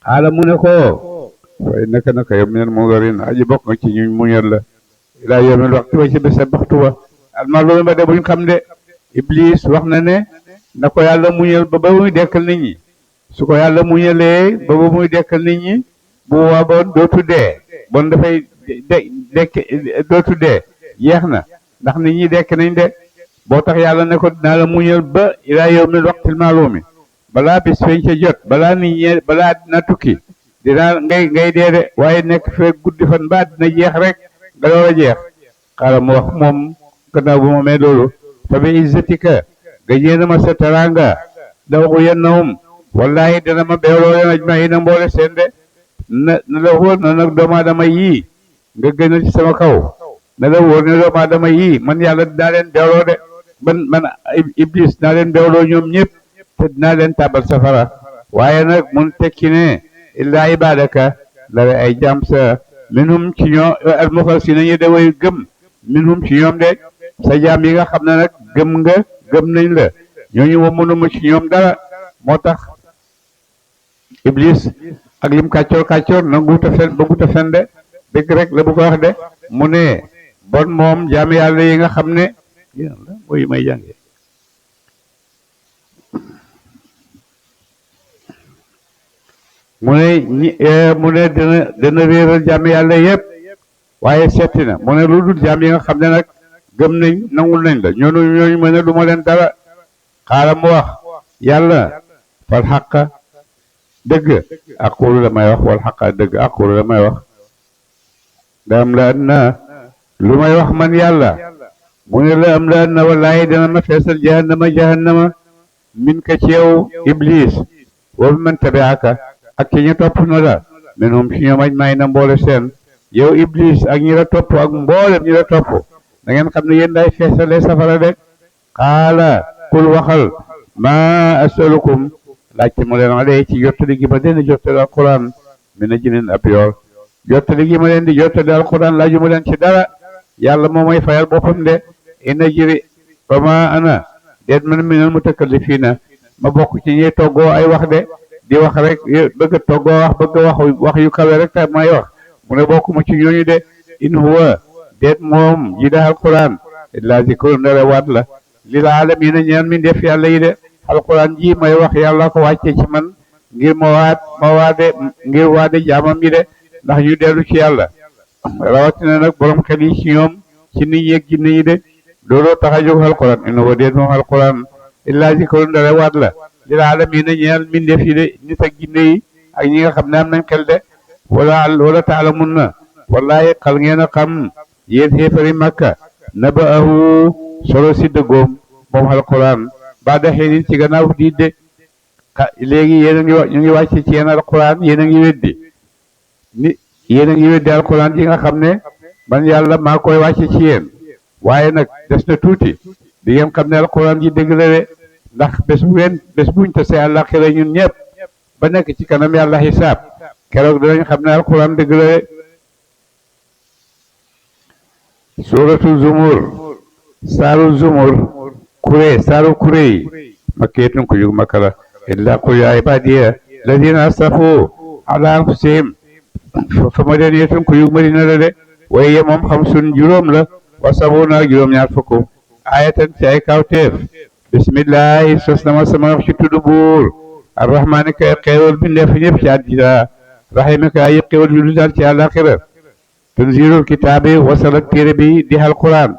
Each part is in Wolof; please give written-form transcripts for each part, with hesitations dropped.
xaala mu ne ko waaye naka yow minal munzarin aji bokk nga ci ñu muñal la ilaa yawmil waxtu wa ci bés baxtu wa almaaluum ba de buñ xam de Iblis wax na ne na ko yàlla muñal ba muy dekkal nit ñi su ko yàlla muñalee ba muy dekkal nit ñi bu waa bon dootu dee bon dafay dekk dootu dee yeex na ndax nit ñi dekk nañ de boo tax yàlla ne ko dinaa la muñal ba ilaa yawmil waqtil maalumi balaa bis feeñ ca jot balaa nit ñi balaa dina tukki dinaa ngay dee de waaye nekk fee guddi fan ba dina jeex rek nga door a jeex xaaral mu wax moom gannaaw bu ma mee loolu fa bi izzatika gëjee na ma sa teraanga da waxu yennahum wallahi dana ma beewloo leen ajma'iina mboole seen de na la wóor na nag doomu aadama yii nga gënal ci sama kaw na la wóor ne doomu aadama yii man yàlla dinaa leen beewloo de man Iblis dinaa leen beewloo ñoom ñëpp te dinaa leen tàbbal safara waaye nag mun tekki ne illaa ibadaka la ay jaam sa minhum ci ñoom al-muxlasiina ñu de way gëm minhum ci ñoom de sa jaam yi nga xam ne nag gëm nañ la ñooñu moom mënuma ci ñoom dara moo tax Iblis ak lim kàccoor nanguut a fen bëggut a fen de dëgg rek la bu ko wax de mu ne bon moom jaam yàlla yi nga xam ne mooy may jànge mu ne dina réeral jaam yàlla yëpp waaye setti na mu ne lu dul jaam yi nga xam ne nag gëm nañ nangul nañ la ñooñu mën ne du ma leen dara xaaral mu wax yàlla fal xaqa dëgg aqulu la may wax wal xaqa dëgg aqulu la may wax am la an na lu may wax man yàlla mu ne la am la an na wallaahi dana ma feesal jahannama min ka ci yow Iblis wa bi man tabi'aka ak ci ñu topp na la minhum ci ñoom ajma'iina mboole seen yow Iblis ak ñi la topp ak mboolem ñi la topp da ngeen xam ne yéen day feesalee safara de xaala kul waxal ma asalukum laajte mu leen alee ci jottali gi ma leen di jottali alquran mi na jinin ab yool jottali gi ma leen di jottali alquran laaju ma leen ci dara yàlla moo may fayal boppam de ina jiri ba ma ana deet man minal mutakallifiina ma bokk ci ñuy toggoo ay wax de di wax rek bëgg a toggoo bëgg a wax yu kawe rek te may wax mu ne bokkuma ci ñooñu de in huwa deet moom ji da alquran illaa zikrun ndara waat la lil aalamiina ñaan mi def yàlla yi de alquran ji may wax yàlla ko wàcce ci man ngir ngir waade jaamam yi de ndax ñu dellu ci yàlla rawatina nag borom xel yi ci ñoom ci nit ñi ak jinne yi de looloo tax a jóg alquran in huwa deet moom alquran illaa zikrun ndara waat la lil aalamiina ñaan mi def yi de nit ak jinne yi ak ñi nga xam ne am nañ xel de wala taalamun na wallahi xal ngeen a xam yéen xéefari Makka naba'ahu solo si dëggoom moom alquran ba daxee ci gannaaw di de léegi yéen a ñu ngi wàcce ci yéen alquran yéen a ngi weddi alquran yi nga xam ne man yàlla maa koy wàcce ci yéen waaye nag des na tuuti di ngeen xam ne alquran ji dëgg la de ndax bés buñ tasee àllaaxira ñun ñëpp ba nekk ci kanam yàlla xisaab keroog dinañ xam ne alquran dëgg la de suuratu zumur saaru zumur saaru kuré yi makkiyatun ko jug makka la illaa qul yaa ibaadiya lladiina asrafu ala anfusihim fa madaniyatun ko jug madina la de waaye moom xamsun juróom la wa sabuuna juróom-ñaar fukk ayatan ci ay kawteef bismillahi sos na ma sama wax ci tudd buur arrahmaani kay xéewal bindeef ñëpp ci àddina rahimi kay xéewal yu dul ci àllaaxira tanziilul kitaabi wasal ak téere bi di alquran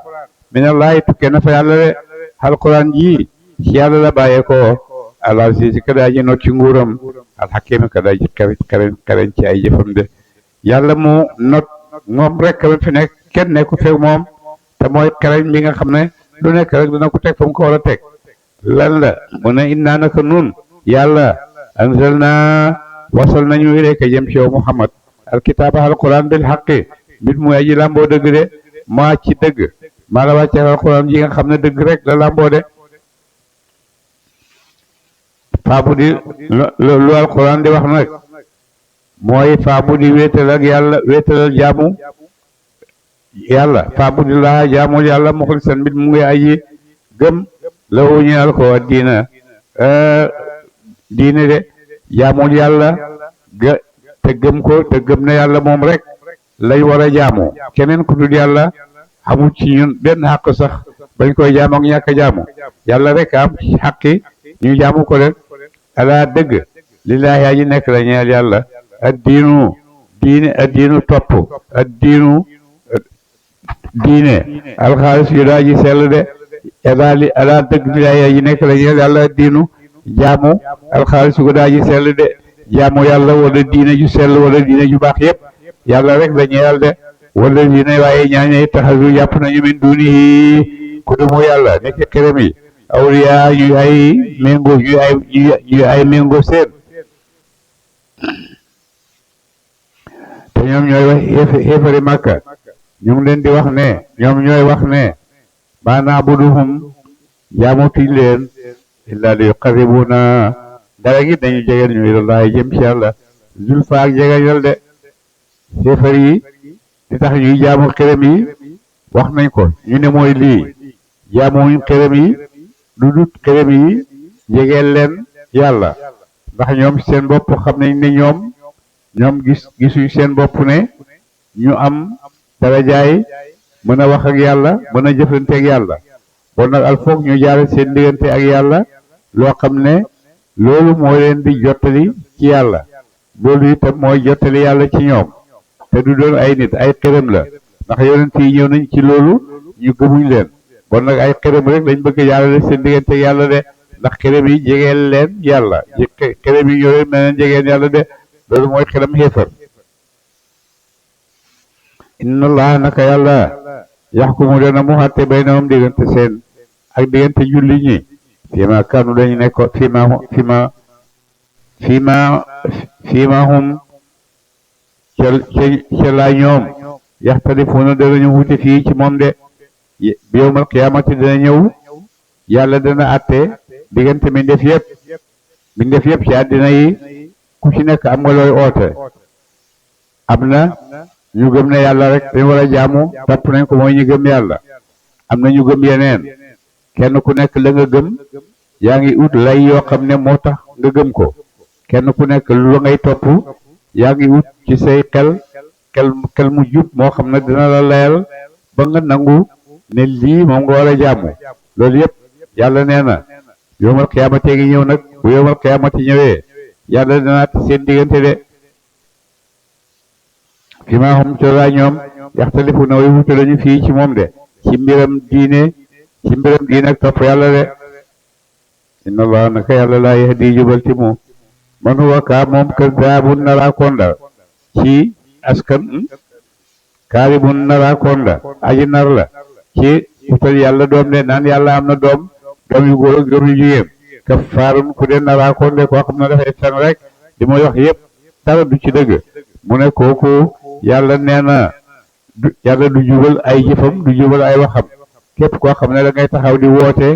minallahi tukkee na fa yàlla de alquran ji ci yàlla la bàyyeekoo al aziz kada ji not ci nguuram al hakim kada ji xereñ ci ay jëfam de yàlla mu not moom rek ma fi nekk kenn nekku fekk moom te mooy xereñ bi nga xam ne lu nekk rek dina ko teg fa mu ko war a teg lan la mu ne innaa naka nun yàlla anzalna wasal nañu ilayka jëm ci yow Muhammad alkitaaba alquran bil haqqi mbir mu aji lamboo dëgg de maa ci dëgg maa la wàcce alquran ji nga xam ne dëgg rek la lamboo de faabu di lu alquran di wax nag mooy faabu di wéetal ak yàlla wéetalal jaamu yàlla faabu di laa jaamul yàlla muxlisan mbir mu ngi aji gëm la wuñal ko diine de jaamul yàlla ga te gëm ko te gëm ne yàlla moom rek lañ war a jaamu keneen ku dul yàlla amul ci ñun benn xàq sax bañ koy jaamu ak ñàkk a jaamu yàlla rek am ci xàqi ñu jaamu ko leen alaa dëgg lillaahi aji nekk la ñeel yàlla addiinu addiinu topp addiinu diine alxaalis yu daa ji sell de alaa dëgg lillaahi aji nekk la ñeel yàlla addiinu jaamu alxaalis yu daa ji sell de jaamu yàlla wala diine ju sell wala diine ju baax yépp yàlla rek la ñeel de wala diine waaye ñaañay taxasu jàpp nañu min duunihi ku dumu yàlla nekk xërëm yi awliya ñuy ay méngoo ñuy ay méngoo seen te ñoom ñooy wax xéefari màkka ñu ngi leen di wax ne ñoom ñooy wax ne maa naabuduhum jaamutuñ leen illa li yuqarribuna dara gi dañu jegeel ñu ilallahi jëm ci yàlla zulfa ak jegeñal de xéefar yi di tax ñuy jaamu xërëm yi wax nañ ko ñu ne mooy lii jaamuwuñ xërëm yi lu dut xërëm yi jegeel leen yàlla ndax ñoom seen bopp xam nañ ne ñoom gisuñ seen bopp ne ñu am darajaay mën a wax ak yàlla mën a jëflante ak yàlla bon nag al foog ñu jaare seen diggante ak yàlla loo xam ne loolu moo leen di jottali ci yàlla loolu itam mooy jottali yàlla ci ñoom te du doon ay nit ay xërëm la ndax yonent yi ñëw nañ ci loolu ñu gëmuñ leen bon nag ay xërëm rek lañ bëgg jaarale seen diggante ak yàlla de ndax xërëm yi jegeel leen yàlla xërëm yi ñoo leen mel leen jegeel yàlla de loolu mooy xërëm xéefar inna allah naka yàlla yaxkumu dana mu xatte baynahum diggante seen ak diggante julli ñi fima kanu dañu nekk fima hum ca laa ñoom yaxtalifuuna danañu wuute fii ci moom de bi yawmal qiyaamati dana ñëw yàlla dana atte diggante mbindeef yëpp ci àddina yi ku ci nekk am nga looy oote am na ñu gëm ne yàlla rek dañ war a jaamu topp nañ ko mooy ñu gëm yàlla am na ñu gëm yeneen kenn ku nekk la nga gëm yaa ngi ut lay yoo xam ne moo tax nga gëm ko kenn ku nekk lu ngay topp yaa ngi ut ci say xel mu jub moo xam ne dina la layal ba nga nangu ne lii moom nga war a jaamu loolu yëpp yàlla nee na yowmal xiyaamate gi ñëw nag bu yowmal xiyaamate ñëwee yàlla dina àtte seen diggante de fi maa xam co laa ñoom yaxtalifu na way wute lañu fii ci moom de ci mbiram diine ak topp yàlla de inna allah naka yàlla laa yahdi jubal ci mu man huwa kaa moom kazaabun naraakonda ci askan kaaribun naraakonda aji nar la ci utal yàlla doom de naan yàlla am na doom yu góor ak doom yu jigéen kafaarun ku de naraakonde koo xam ne dafay fen rek di may wax yëpp dara du ci dëgg mu ne kooku yàlla nee na yàlla du jubal ay jëfam du jubal ay waxam képp koo xam ne da ngay taxaw di woote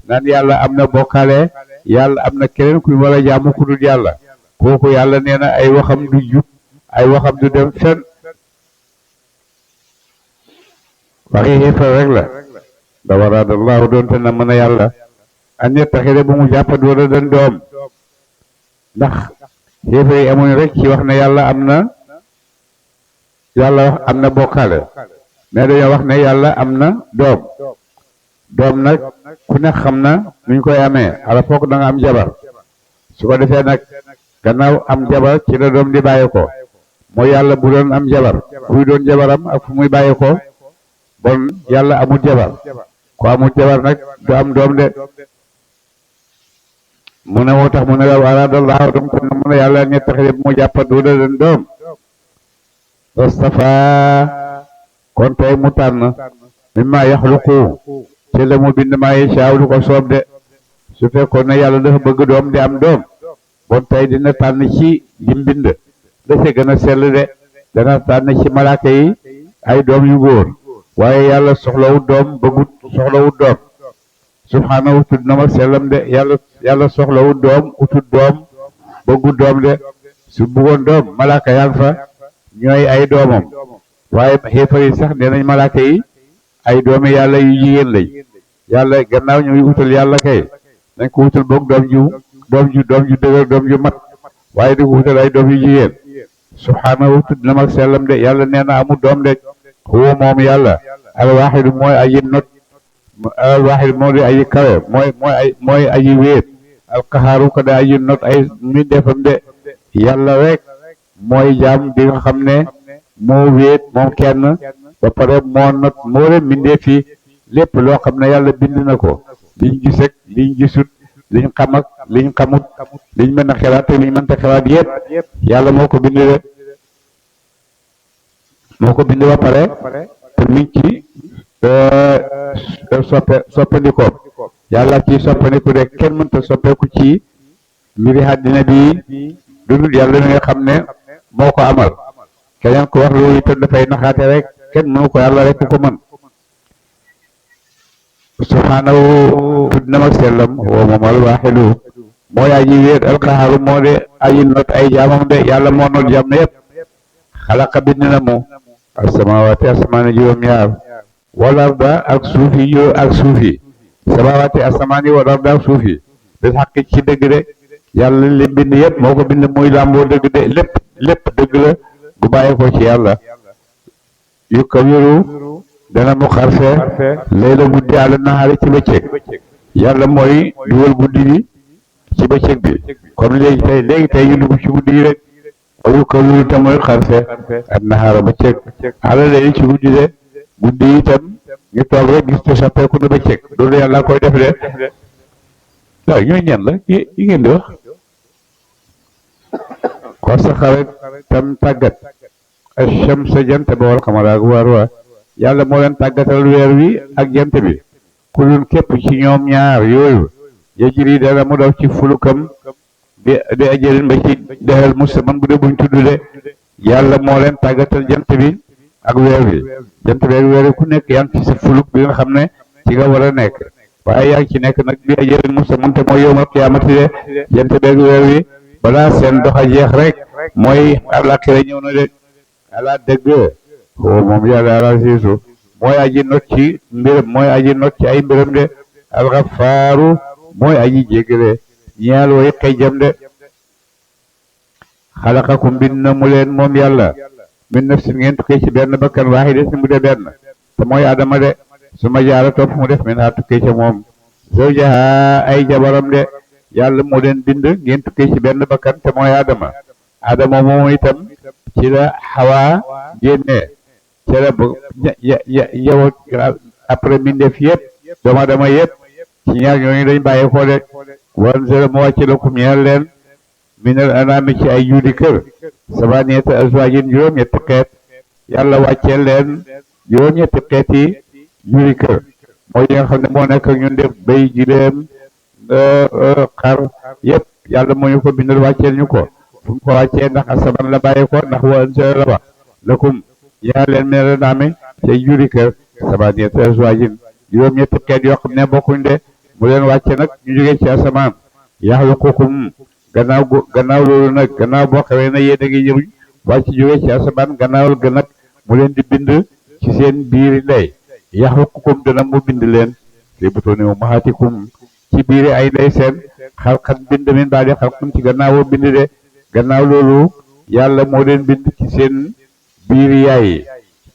naan yàlla am na bokkaale yàlla am na keneen ku war a jaamu ku dul yàlla kooku yàlla nee na ay waxam du jub ay waxam du dem fen waxi xéefar rek la da waraadallahu doonte na mën a yàlla an yettaxide bu mu jàppat wala dan doom ndax xéefar yi amuñ rek ci wax ne yàlla am na bokkaale mais dañoo wax ne yàlla am na doom nag ku ne xam na nuñ koy amee ala foog da nga am jabar su ko defee nag gannaaw am jabar ci la doom di bàyyi ko mooy yàlla bu doon am jabar kuy doon jabaram ak fu muy bàyyi ko bon yàlla amul jabar ku amul jabar nag du am doom de mu ne moo tax mu ne la araadallahu dam ko na mu ne yàlla ñettaxide bu mu jàppat wala den doom Mustafa kon tey mu tànn mimma yaxluqu ci la mu bind maa yashaaw lu ko soob de su fekkoon ne yàlla dafa bëgg doom di am doom bon tey dina tànn ci li mbind da ca gën a sell de dana tànn ci malaaka yi ay doom yu góor waaye yàlla soxlawut doom soxlawut doom subhaanahu tudd na ma sellam de yàlla soxlawut doom utut doom bëggut doom de su bëggoon doom malaaka yaa ngi fa ñooy ay doomam waaye xéefar yi sax nee nañ malaaka yi ay doomi yàlla yu jigéen lañ yàlla gannaaw ñuy utal yàlla kay nañ ko utal boog doom ju dëgër doom ju mat waaye di ko wutal ay doom yu jigéen subhaanahu tudd na mag sellam de yàlla nee na amul doom de huwa moom yàlla alwaaxidu mooy aji not alwaaxidu moo di aji kawe mooy aji wéet alqahaaru ko da aji not ay mi defam de yàlla rek mooy jaam bi nga xam ne moo wéet moom kenn ba pare moo not moo leen bindee fii lépp loo xam ne yàlla bind na ko liñ gis ak liñ gisut liñ xam ak liñ xamut liñ mën a xalaat ak liñ mënta xalaat yépp yàlla moo ko bind de moo ko bind ba pare te mi ngi ci soppandikoom yàlla ci soppandiku de kenn mënta soppeeku ci mbiri àddina bi dudul yàlla mi nga xam ne moo ko amal keneen ko wax loolu itam dafay naxaate rek kenn mënu ko yàlla rek ku ko mën subhaanahu tudd na mag sellam woo moom alwaaxidu mooy aji wéet alqahaaru moo de aji not ay jaamam de yàlla moo not jaam ne yépp xalaqa bind na mu asamawaati asamaani juróom-ñaar wal arda ak suufi samawaati asamaani wal arda ak suufi bil xaqi ci dëgg de yàlla li bind yépp moo ko bind muy làmboo dëgg de lépp dëgg la bu bàyyi ko ci yàlla yu kawiru dana mu xarfe layla guddi àla nahaari ci bëccëg yàlla mooy dugal guddi gi ci bëccëg bi comme léegi tey ñu dugg ci guddi gi rek yu kawiru te mooy xarfe ak nahaara bëccëg àla layli ci guddi de guddi itam ñu toog rek gis te soppeeku na bëccëg loolu yàlla koy def de waaw ñooy ñan la yi ngeen di wax ko sa xaret tam tàggat ash-shamsa jant ba wal qamara ak weer wa yàlla moo leen tàggatal weer wi ak jant bi kulun képp ci ñoom ñaar yooyu yajri dana mu daw ci fulukam di ajalin ba ci dexel musamman bu dee buñ tudd de yàlla moo leen tàggatal jant bi ak weer wi jant bi ak weer wi ku nekk yaa ngi ci sa fuluk bi nga xam ne ci nga war a nekk waaye yaa ngi ci nekk nag bi ajalin musamman te mooy yawmal qiyaamati de jant bi ak weer wi balaa seen dox a jeex rek mooy àllaaxira ñëw na de ala dëgg moom yàlla al-aziizu mooy aji not ci mbiram mooy aji not ci ay mbiram de al-Ghaffaaru mooy aji jéggale ñeel way xejjam de xalaqakum bind na mu leen moom yàlla min nafsin ngeen tukkee ci benn bakkan waahidatin mu de benn te mooy Adama de su ma jaara topp mu def min haa tukkee ca moom zawjaha ay jabaram de yàlla moo leen bind ngeen tukkee ci benn bakkan te mooy Adama moom itam ci la Xawaa génnee ci la yow après mbindeef yëpp doomu Adama yëpp ci ñaar ñooñu dañ bàyyi ko de wan sela mu wàcce lakum ñeel leen minal anaami ci ay juudi kër samaniyata azwaajin juróom-ñetti xeet yàlla wàccee leen juróom-ñetti xeeti juudi kër mooy yi nga xam ne moo nekk ak ñun def béy gileem xar yëpp yàlla moo ñu ko bindal wàcceel ñu ko fu mu ko wàccee ndax asamaan la bàyyi ko ndax wan sela la wax lakum ñeel leen minal anaami ci ay juudi kër samaniyata azwaajin juróom-ñetti xeet yoo xam ne bokkuñ de mu leen wàcce nag ñu jógee ci asamaan yaxluqukum gannaaw loolu nag gannaaw boo xamee na yéen a ngi ñëw wàcc jógee ci asamaan gannaawal ga nag mu leen di bind ci seen biiri ndey yaxluqukum dana mu bind leen fi butuni ummahatikum ci biiri ay ndey seen xalqan bind min baadi xalqan ci gannaawoo bind de gannaaw loolu yàlla moo leen bind ci seen biiri yaay yi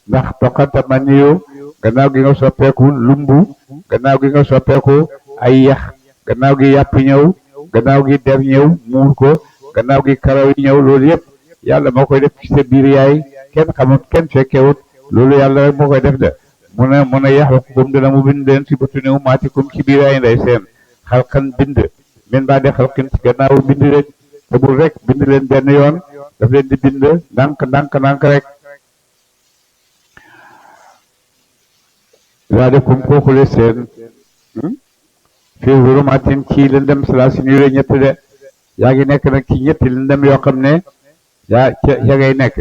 ndax toqanta maniyu gannaaw gi nga soppeeku lumbu gannaaw gi nga soppeeku ay yax gannaaw gi yàpp ñëw gannaaw gi der ñëw muur ko gannaaw gi karaw yi ñëw loolu yëpp yàlla moo koy def ci sa biir yaay kenn xamut kenn fekkewut loolu yàlla rek moo koy def de mun a yaxluqukum dana mu bind leen si butuni ummaatikum ci biir ay ndey seen xalqan bind min baadi xalqin ci gannaaw bind rek te bul rek bind leen benn yoon daf leen di bind ndànk rek zaalikum kooku le seen fii zulumatin ci lëndëm salaasin yu ñett de yaa ngi nekk nag ci ñetti lëndëm yoo xam ne yaa ngay nekk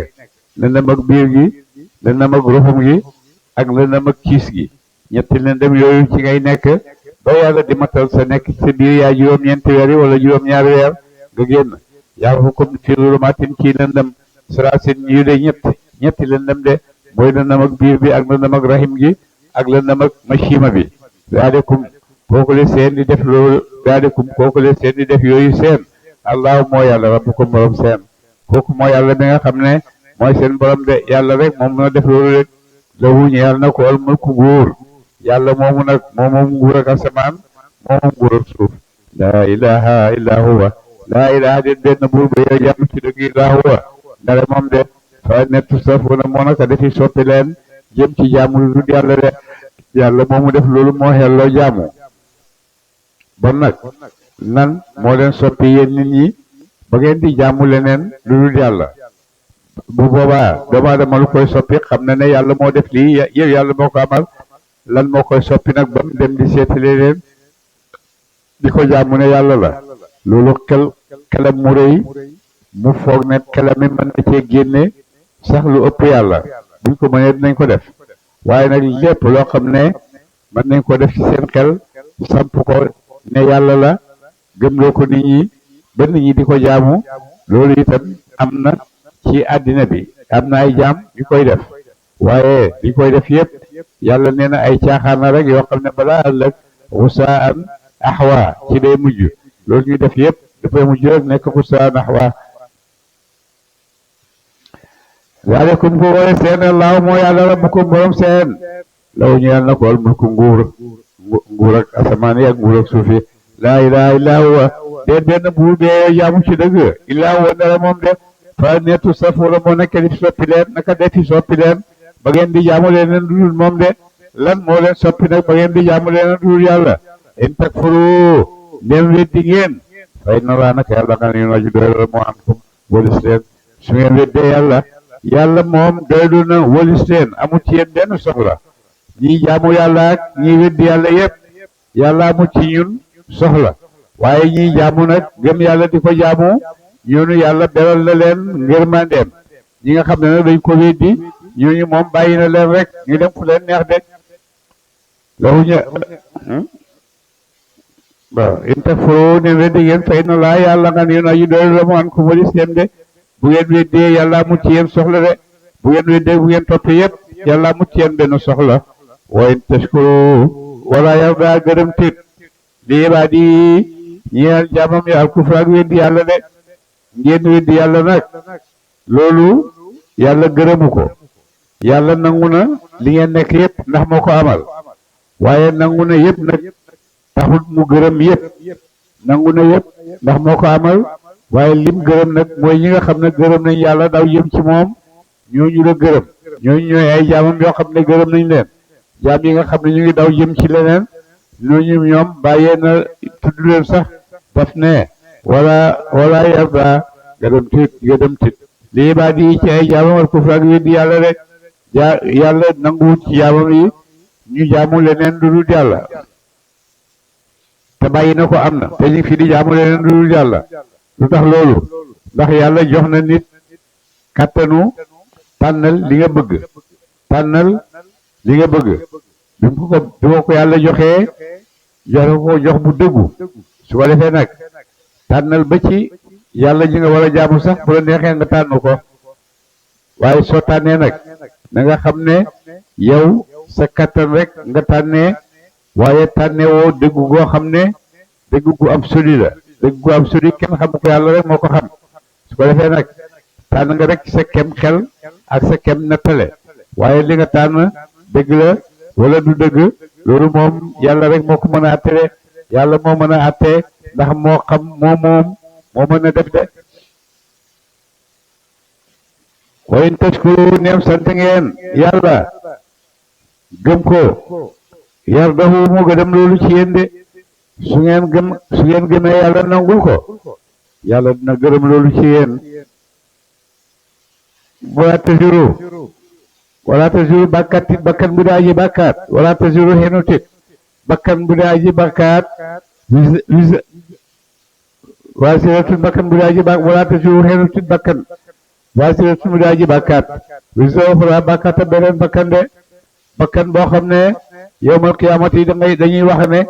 lëndëm ak biir gi lëndëm ak ruxum gi ak lëndëm ak kiis gi ñetti lëndëm yooyu ci ngay nekk ba yàlla di matal sa nekk sa biir yaa juróom-ñeenti weer yi wala juróom-ñaari weer nga génn yaa hukum fii zulumatin ci lëndëm salaasin yu de ñetti lëndëm de mooy lëndëm ak biir bi ak lëndëm ak rahim gi ak lëndëm ak machima bi zaalikum kooku le seen di def loolu zaalikum kooku le seen di def yooyu seen allahu moo yàlla rabbukum borom seen kooku moo yàlla bi nga xam ne mooy seen borom de yàlla rek moom mën a def loolu rek lahu ñeel na ko al mulku nguur yàlla moomu nag moom nguur ak asamaan moom nguur ak suuf laa ilaha illa huwa laa ilaha déet benn buur ba yow jàmm ci dëgg illa huwa ndare moom de fa nettu safuuna moo naka defi soppi leen jëm ci jaamu lu dul yàlla de yàlla moomu def loolu moo xelloo jaamu bon nag nan moo leen soppi yéen nit ñi ba ngeen di jaamu leneen lu dul yàlla bu boobaa doomu aadama lu koy soppi xam na ne yàlla moo def lii yow yàlla moo ko amal lan moo koy soppi nag ba mu dem di seetale leen di ko jaamu ne yàlla la loolu xelam mu rëy mu foog ne xelam mi mën na cee génne sax lu ëpp yàlla buñ ko mënee dinañ ko def waaye nag lépp loo xam ne mën nañ ko def ci seen xel samp ko ne yàlla la gëmloo ko nit ñi ba nit ñi di ko jaamu loolu itam am na ci àddina bi am na ay jaam yu koy def waaye li koy def yëpp yàlla nee na ay caaxaan la rek yoo xam ne balaa ëllëg xusaan axwa ci day mujj loolu ñuy def yëpp dafay mujj rek nekk xusaan axwa daalikum ko wooye seen allahu moo yàlla rabbukum borom seen law ñeel na ko al mulku nguur ak asamaan yi ak nguur ak suuf yi laa ilaha illa huwa déet benn buur bee jaamu ci dëgg illa huwa dara moom de fa nettu safuura moo nekk di soppi leen naka defi soppi leen ba ngeen di jaamu leen dudul moom de lan moo leen soppi nag ba ngeen di jaamu leen dudul yàlla in takfuru ndem weddi ngeen fay na laa naka yàlla nga ne aju doylu moo am ko wëlis leen su ngeen weddee yàlla moom doylu na wëlis leen amul ci yéen benn soxla ñii jaamu yàlla ak ñii weddi yàlla yépp yàlla amul ci ñun soxla waaye ñii jaamu nag gëm yàlla di ko jaamu ñoonu yàlla beral na leen ngërmandeem ñi nga xam ne nag dañ ko weddi ñooñu moom bàyyi na leen rek ñu dem fu leen neex de loolu ñu waaw in takfuru ne weddi ngeen fa inna laa yàlla nga ne aju doylu la mu an ko wëlis leen de bu ngeen weddee yàlla amul ci yéen soxla de bu ngeen weddee bu ngeen toppee yépp yàlla amul ci yéen benn soxla wa in tashkuru wala yarda gërëm tit li ibaadi ñeel jaamam ya al kufra ak weddi yàlla de ngeen weddi yàlla nag loolu yàlla gërëmu ko yàlla nangu na li ngeen nekk yépp ndax moo ko amal waaye nangu na yépp nag taxut mu gërëm yépp nangu na yépp ndax moo ko amal waaye lim gërëm nag mooy ñi nga xam ne gërëm nañ yàlla daw yëm ci moom ñooñu la gërëm ñooñu ñooy ay jaamam yoo xam ne gërëm nañ leen jaam yi nga xam ne ñu ngi daw jëm ci leneen ñooñu ñoom bàyyee na tudd leen sax daf ne wala yarda gërëm tit lii baa di ci ay jaamam al kufra ak weddi yàlla rek yàlla nanguwut ci jaamam yi ñu jaamu leneen lu dul yàlla te bàyyi na ko am na te ñu fi di jaamu leneen lu dul yàlla lu tax loolu ndax yàlla jox na nit kàttanu tànnal li nga bëgg tànnal li nga bëgg bi mu ko yàlla joxee jox bu dëggu su ko defee nag tànnal ba ci yàlla ji nga war a jaamu sax bu la neexee nga tànn ko waaye soo tànnee nag na nga xam ne yow sa kàttan rek nga tànnee waaye tànnee woo dëggu goo xam ne dëggu gu am soli la dëggu gu am soli kenn xamu ko yàlla rek moo ko xam su ko defee nag tànn nga rek sa kem xel ak sa kem nattale waaye li nga tànn dëgg la wala du dëgg loolu moom yàlla rek moo ko mën a àtte yàlla moo mën a àtte ndax moo xam moo mën a def de wa in tashkuru neem sant ngeen yàlla gëm ko yardahu mu gëdëm loolu ci yéen de su ngeen gëmee yàlla nangul ko yàlla dina gërëm loolu ci yéen wala taziru bàkkat it bakkan bu daa ji bàkkaat wala taziru xenu tit bakkan bu daa ji bàkkaat waasiratun bakkan bu daa ji bàkkaat wala taziru xenu tit bakkan waasiratun bu daa ji bàkkaat wisra uxra bàkkaata beneen bakkan de bakkan boo xam ne yowmal qiyaamati dañuy wax ne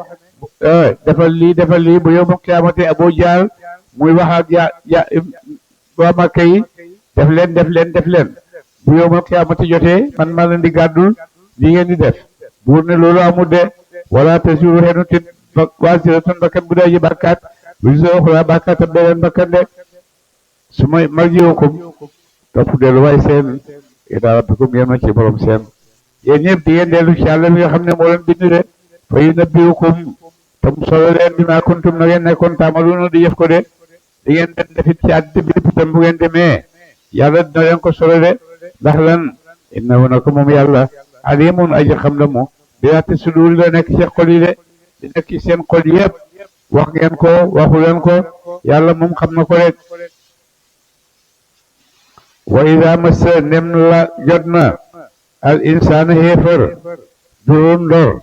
defal lii bu yowmal qiyaamati Abu Jahl muy wax ak waa Makka yi def leen bu yowmal qiyaamati jotee man maa leen di gàddul li ngeen di def buur ne loolu amul de wala taziru xenu tit waasiratun bakkan bu daa ji bàkkaat wisra uxra bàkkaatam beneen bakkan de su ma marjiukum topp delluwaay seen ilaa rabbikum yem na ci borom seen yéen ñëpp di ngeen dellu ci yàlla mi nga xam ne moo leen bind de fa yunabbiukum te mu solo leen bi maa kuntum na ngeen nekkoon taamaluuna di jëf ko de di ngeen dem defit ci àddina bi lépp itam bu ngeen demee yàlla dina leen ko solo de ndax lan innahu nako moom yàlla alimun aji xam la mu bi yaati suduur la nekk ci xol yi de di nekk ci seen xol yëpp wax ngeen ko waxu leen ko yàlla moom xam na ko rek wa ida massa nem la jot na al insaana xéefar durun ndor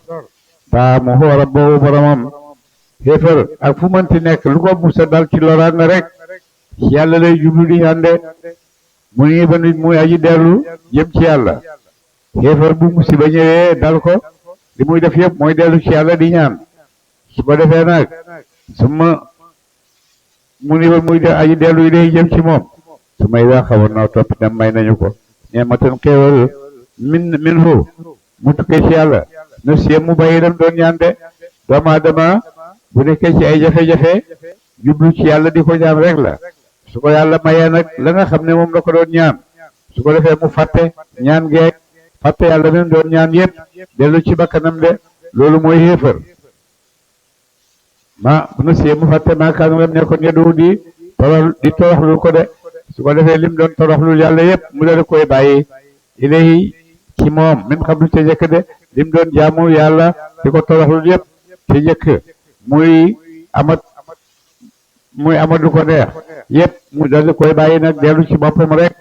daa mu xoo rabbahu boromam xéefar ak fu mënti nekk lu ko musa dal ci loraan na rek yàlla lay jublu di ñande mu nii ba nit muy aji dellu jëm ci yàlla xéefar bu musiba ñëwee dal ko li muy def yëpp mooy dellu ci yàlla di ñaan su ko defee nag suma mu nii ba muy aji dellu yi day jëm ci moom su may daa xawoon naa topp dem may nañu ko ñeematan xéewal min hu mu tukkee ci yàlla na siyem mu bàyyi dem doon ñaan de doomu aadama bu nekkee ci ay jafe-jafe jublu ci yàlla di ko ñaan rek la su ko yàlla mayee nag la nga xam ne moom la ko doon ñaan su ko defee mu fàtte ñaan geek fàtte yàlla même doon ñaan yëpp dellu ci bakkanam de loolu mooy xéefar na siyem mu fàtte maakaanu lam nekkoon yeddu di toroxlu ko de su ko defee lim doon toroxlul yàlla yëpp mu dal koy bàyyi ilahi ci moom min xam lu ca jëkk de lim doon jaamu yàlla di ko toroxlul yëpp ca jëkk muy amat lu ko neex yëpp mu dal koy bàyyi nag dellu ci boppam rek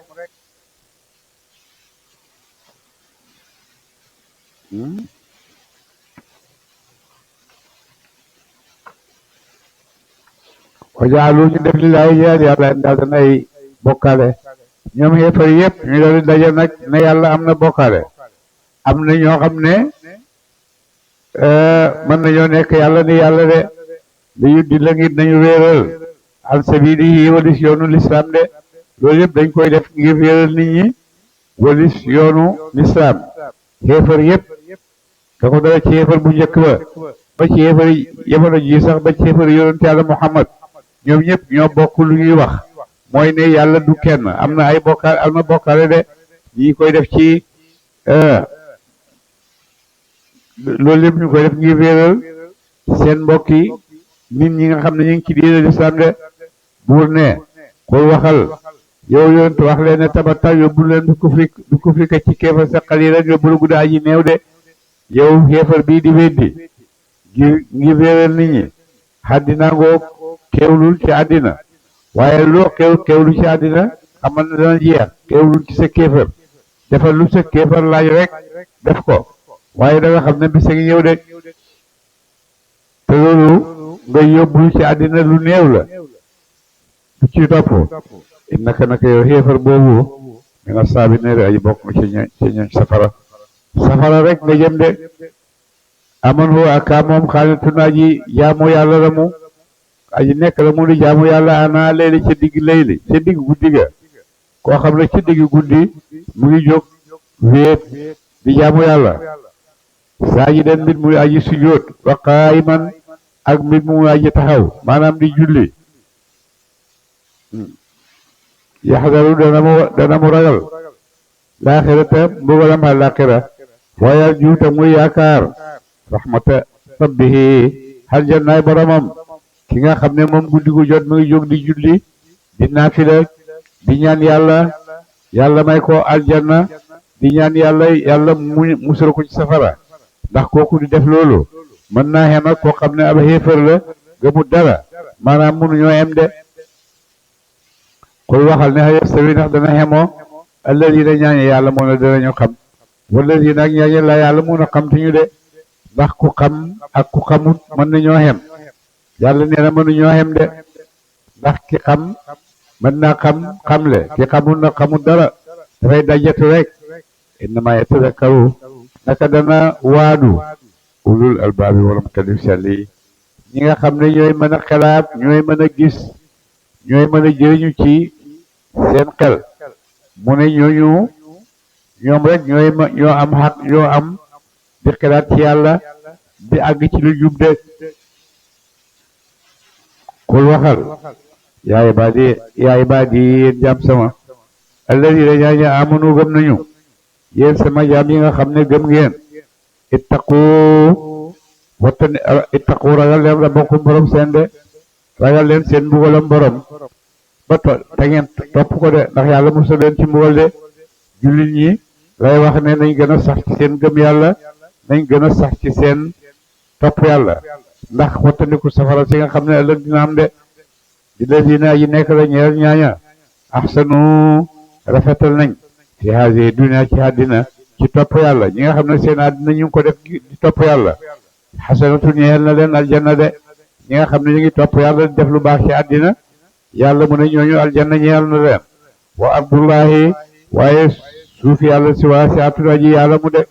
wajaalu ñu def li laay ñaan yàlla daal danay bokkaale ñoom xeefar yëpp ñu doon daje nag ne yàlla am na bokkaale am na ñoo xam ne mën nañoo nekk yàlla ni yàlla de li di la ngir nañu réeral an sabiilihi walis yoonu lislaam de loolu yëpp dañ koy def ngir réeral nit ñi walis yoonu lislaam xeefar yëpp da ko dara ci xeefar bu njëkk ba ci xeefar jamono ji sax ba ci xeefar yonent yàlla Muhammad ñoom ñëpp ñoo bokk lu ñuy wax mooy ne yàlla du kenn am na ay bokkaale am na bokkaale de ñi koy def ci loolu lépp ñu koy def ngir réeral seen mbokki nit ñi nga xam ne ñu ngi ci diine lislaam de buur ne xul waxal yow yonent wax leen ne tabata yóbbu leen du ko fi ka ci kéefar sa xalilan yóbbu la guddaa ji néew de yow xeefar bii di weddi ngir réeral nit ñi àddina ngoog kéewlul ci àddina waaye loo kéewlu ci àddina xamal na dana jeex kéewlul ci sa kéefar defal lu sa kéefar laaj rek def ko waaye da nga xam ne bisa ngi ñëw de te loolu nga yóbbu ci àddina lu néew la du ci topp innaka naka yow xéefar boobu mi nga saabi neeri aji bokk nga ci ñooñ safara rek nga jëm de aman hu aka moom xaanitun aji jaamu yàlla la mu aji nekk la mu di jaamu yàlla ana layli ca digg layli ca digg guddi ga koo xam ne ca digg guddi mu ngi jóg wéet di jaamu yàlla saajidan mbir muy aji sujjóot wa qaayiman ak mbir muy aji taxaw maanaam di julli yaxdaru dana mu ragal laaxirata mbugalam àllaaxira wayal juuta muy yaakaar rahmata rabbihi aljannaay boromam ki nga xam ne moom guddi gu jot mu ngi jóg di julli di naafila di ñaan yàlla may ko aljanna di ñaan yàlla mu musal ko ci safara ndax kooku di def loolu mën naa xem ak koo xam ne ab xéefar la gëmut dara maanaam mënuñoo em de koy waxal ne hal yastawi ndax dana xemoo alladina ñaañe yàlla moo ne danañu xam walladina ak ñaañe la yàlla mun a xam tuñu de ndax ku xam ak ku xamut mën nañoo xem yàlla nee na mënuñoo xem de ndax ki xam mën naa xamle ki xamul na xamut dara dafay dajatu rek innama yatadakkaru naka dana waadu ulul albaabi waram kalif selli ñi nga xam ne ñooy mën a xelaat ñooy mën a gis ñooy mën a jëriñu ci seen xel mu ne ñoom rek ñoo am xaq ñoo am di xelaat ci yàlla di àgg ci lu jub de kul waxal yaa ibaadi yéen jaam sama alladina ñaaña amanu gëm nañu yéen sama jaam yi nga xam ne gëm ngeen ittaqu ittaqu ragal leen rabbakum borom seen de ragal leen seen mbugalam borom ba te ngeen topp ko de ndax yàlla musal leen ci mbugal de jullit ñi lay wax ne nañ gën a sax ci seen gëm yàlla nañ gën a sax ci seen topp yàlla ndax wattandiku safara si nga xam ne ëllëg dina am de di ladina yi nekk la ñeel ñaaña ahsanu rafetal nañ fi haadi dunya ci àddina ci topp yàlla ñi nga xam ne seen àddina ñu ngi ko def di topp yàlla xasanatu ñeel na leen aljanna de ñi nga xam ne ñu ngi topp yàlla di def lu baax ci àddina yàlla mu ne ñooñu aljanna ñeel na leen wa ardullahi waaye suuf yàlla si waa si atuna ji yàlla mu de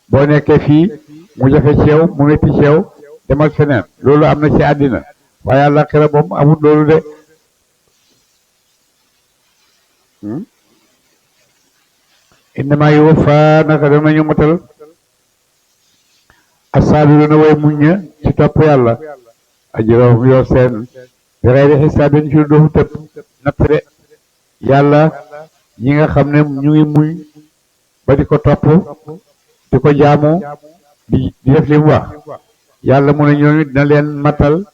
boo nekkee fii mu jafe ci yow mu metti ci yow demal feneen loolu am na ci àddina waaye àllaaxira moom amul loolu de innama yuwaffa naka danañu matal as-saabiruna way muñ ña ci topp yàlla ajrahum yor seen bi xayri xisaabin ci doofu tëb natt de yàlla ñi nga xam ne ñu ngi muñ ba di ko topp di ko jaamu di def li mu wax yàlla mu ne ñooñu dina leen matal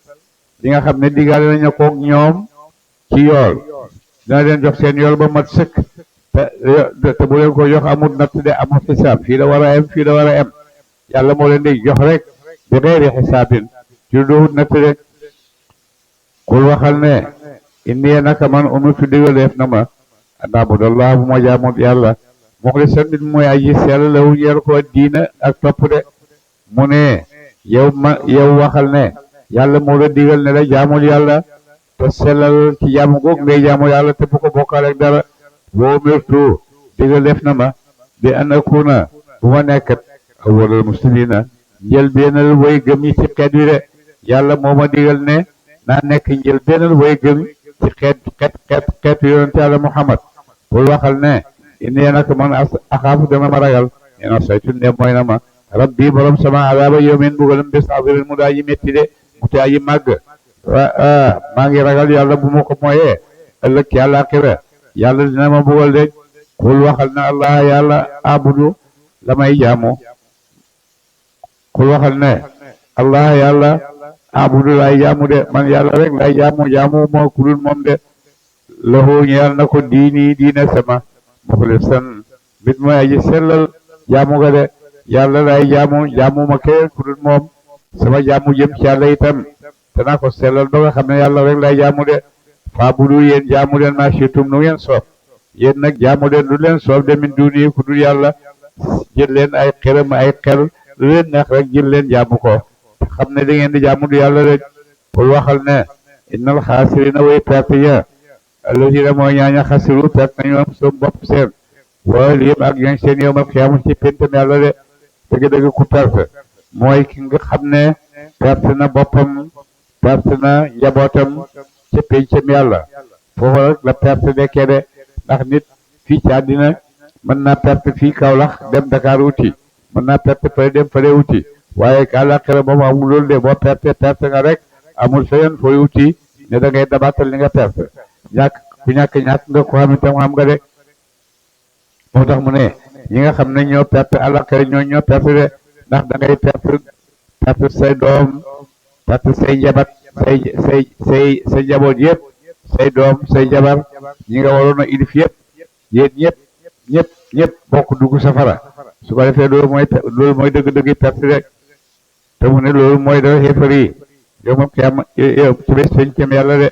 li nga xam ne diggaale nañu ko ñoom ci yool dina leen jox seen yool ba mat sëkk te bu leen ko jox amul natt de amul xisaab fii la war a em fii la war a em yàlla moo leen di jox rek bi xeeri xisaabin ci doohut natt de kul waxal ne inni naka man umirtu digaleef na ma an abudallah bu ma jaamut yàlla muxlisan nit mooy aji sell lahu ñeel ko diina ak topp de mu ne yow waxal ne yàlla moo la digal ne la jaamul yàlla te sellal ci jaamu goog ngay jaamul yàlla te bu ko bokkaale ak dara wa umirtu digaleef na ma bi an akuna bu ma nekkat awwalal muslimina njël beenal way gëm ñi ci xeet wi de yàlla moo ma digal ne naa nekk njël beenal way gëm ci xeetu yonente yàlla Muhammad bul waxal ne inni naka man axaafu dama ma ragal ina saytu ne mooy na ma rabbi borom sama adaaba yawmin mbugalam bés azimin mu daa ji métti de mu te aji màgg maa ngi ragal yàlla bu ma ko mooyee ëllëg ci àllaaxira yàlla dina ma mbugal de kul waxal ne allah yàlla abudu la may jaamu kul waxal ne allah yàlla abudu lay jaamu de man yàlla rek lay jaamu moo kulul moom de lahu ñeel na ko diina sama muxlisan bit mooy aji sellal jaamu ga de yàlla lay jaamu ma keneen kulul moom sama jaamu jëm ci yàlla itam danaa ko sellal ba nga xam ne yàlla rek lay jaamu de faabudu yéen jaamu leen ma shitum nu ngeen soob yéen nag jaamu leen lu leen soob de min duni ku dul yàlla jël leen ay xërëm ay xel lu leen neex rek jël leen jaamu ko xam ne da ngeen di jaamu du yàlla rek pour waxal ne innal xaasirina way perte ya alladina mooy ñaaña xasiru perte nañu am seen bopp seen wala yëpp ak ñooñ seen yowmal xiyaama ci pentam yàlla de dëgg-dëgg ku perte mooy ki nga xam ne perte na boppam perte na njabootam ca pencam yàlla foofu rek la perte nekkee de ndax nit fii ci àddina mën naa perte fii Kaolack dem Dakar wuti mën naa perte fële dem fële wuti waaye àllaaxira moom amul loolu de boo perte nga rek amul feneen fooy wuti ne da ngay dabaatal li nga perte ñàkk nga ko xam itam xam nga de moo tax mu ne ñi nga xam ne ñoo perte àllaaxira ñoo perte de ndax da ngay perte say doom perte say njabat say njaboot yëpp say doom say jabar ñi nga waroon a ilif yëpp yéen ñëpp bokk dugg safara su ko defee loolu mooy dëgg-dëgg perte rek te mu ne loolu mooy dara xeefar yi yow moom xiyam ci bés fencam yàlla de